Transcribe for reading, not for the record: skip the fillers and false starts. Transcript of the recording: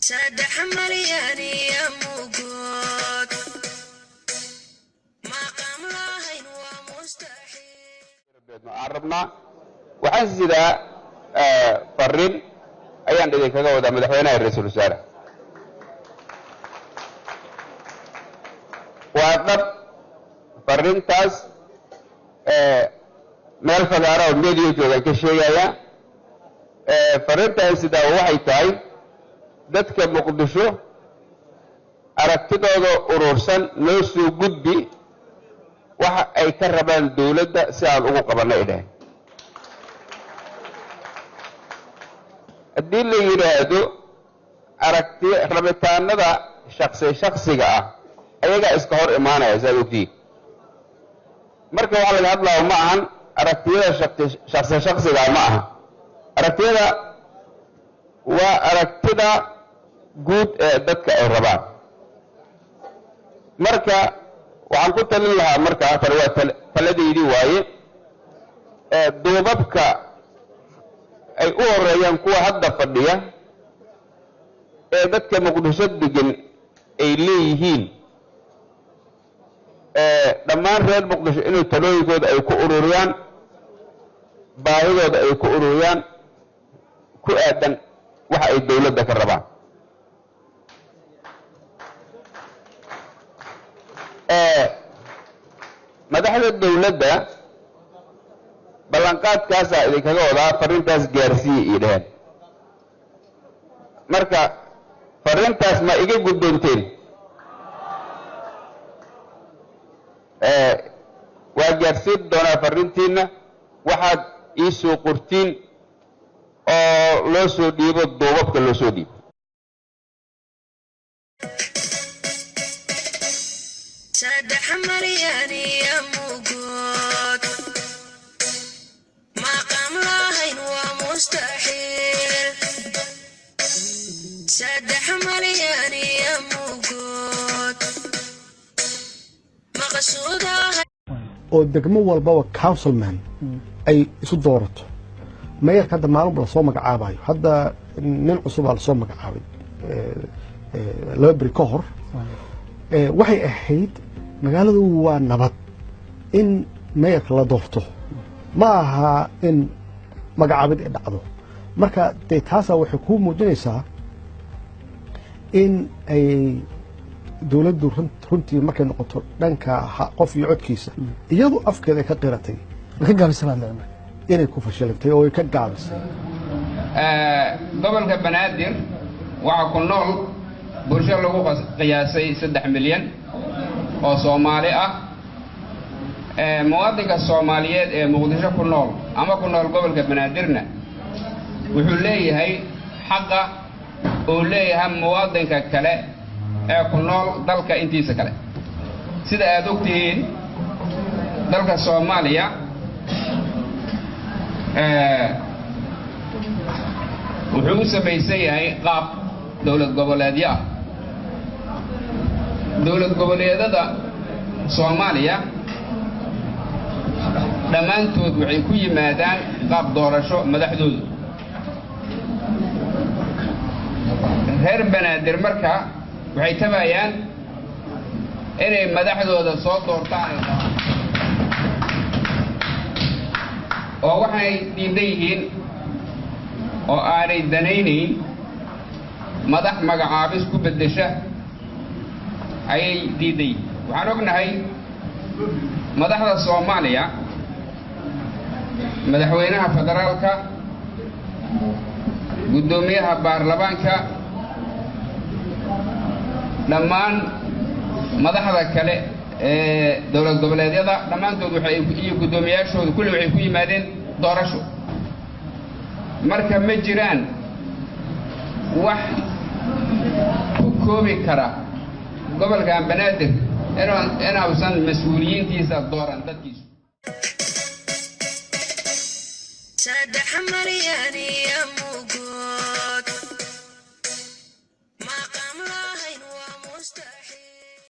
3 malyan iyo mugood maqam lahayn waa mustaxiil. Aan rabnaa, waxaan sidaa fariin ayaan idinkaga wadaa madaxweynaha, ra-iisul wasaare. Waa dhab fariintaas, meel fagaara oo media joogaan ka sheegaya. Fariintaan sidaa waxay tahay: dadka Muqdisho aragtidooda urursan noo soo gudbi, waxa ay ka rabaan dawladda si aan ugu qabanno ay dhaheen. Haddii la yidhaahdo aragti rabitaanada shaksi shaksiga ah ayagaa iska hor imaanaya, saad ogtihiin. Marka waxa laga hadlaayo ma ahan aragtiyada shaksi shaksigaa, ma aha aragtiyada, waa aragtida guud ee dadka ay rabaan. Marka waxaan ku talin lahaa, marka tani waa taladaydii waaye, duubabka ay u horeeyaan kuwa hadda fadhiya ee dadka Muqdisho degan ay leeyihiin, dhammaan reer Muqdisho inuu talooyinkooda ay ku ururiyaan, baahidooda ay ku ururiyaan ku aadan waxa ay dawladda ka rabaan. Madaxda dawladda ballanqaadkaasaa idinkaga wadaa, fariintaas gaarsiiya ii dheheen. Marka fariintaas ma iga guddoonteen? Waa gaarsiin doonaa fariintiina, waxaad ii soo qortiin oo loo soo dhiibo duubabka loo soo dhiibo. 3 malyan iyo mugood maqam lahayn waa mustaxiil. 3 malyan iyo mugood maqsuudaha. Oo degmo walbaba councilman ay isu doorato mayorka. Hadda maalin lasoo magacaabayo, hadda nin cusubaa lasoo magacaabay 2 beri ka hor. Waxay ahayd magaaladu waa nabad in mayorka la doorto, ma aha in magacaabid ay dhacdo. Marka dee taasaa waxay kuu muujinaysaa in ay dowladdu runtii markay noqoto dhanka qof iyo codkiisa, iyadu afkeeda ay ka qiratay ka gaabisay baad leedahay inay ku fashilantay oo ay ka gaabisay. Gobolka Banaadir waxaa ku nool bulsho lagu qiyaasay 3 milyan oo Soomaali ah. Muwaadinka Soomaaliyeed ee Muqdisho ku nool ama ku nool gobolka Banaadirna wuxuu leeyahay xaqa uu leeyahay muwaadinka kale ee ku nool dalka intiisa kale. Sida aad og tihiin, dalka Soomaaliya wuxuu u samaysan yahay qaab dowlad goboleedyo ah. Dowlad goboleedada Soomaaliya dhammaantood waxay ku yimaadaan qaab doorasho madaxdoodu. Reer Banaadir marka waxay tabayaan inay madaxdooda soo doortaan ay qabaan, oo waxay diidan yihiin oo aanay danaynayn madax magacaabis ku beddesha ayay diidan yihiin. Waxaan ognahay madaxda Soomaaliya, madaxweynaha federaalka, guddoomiyaha baarlamaanka, dhammaan madaxda kale ee dowlad goboleedyada dhammaantood waxay iyo guddoomiyaashooda kulli waxay ku yimaadeen doorasho. Marka ma jiraan wax ku koobi kara gobolkan Banaadir inuusan mas-uuliyiintiisa dooran dadkiisu. 3 malyan iyo mugood.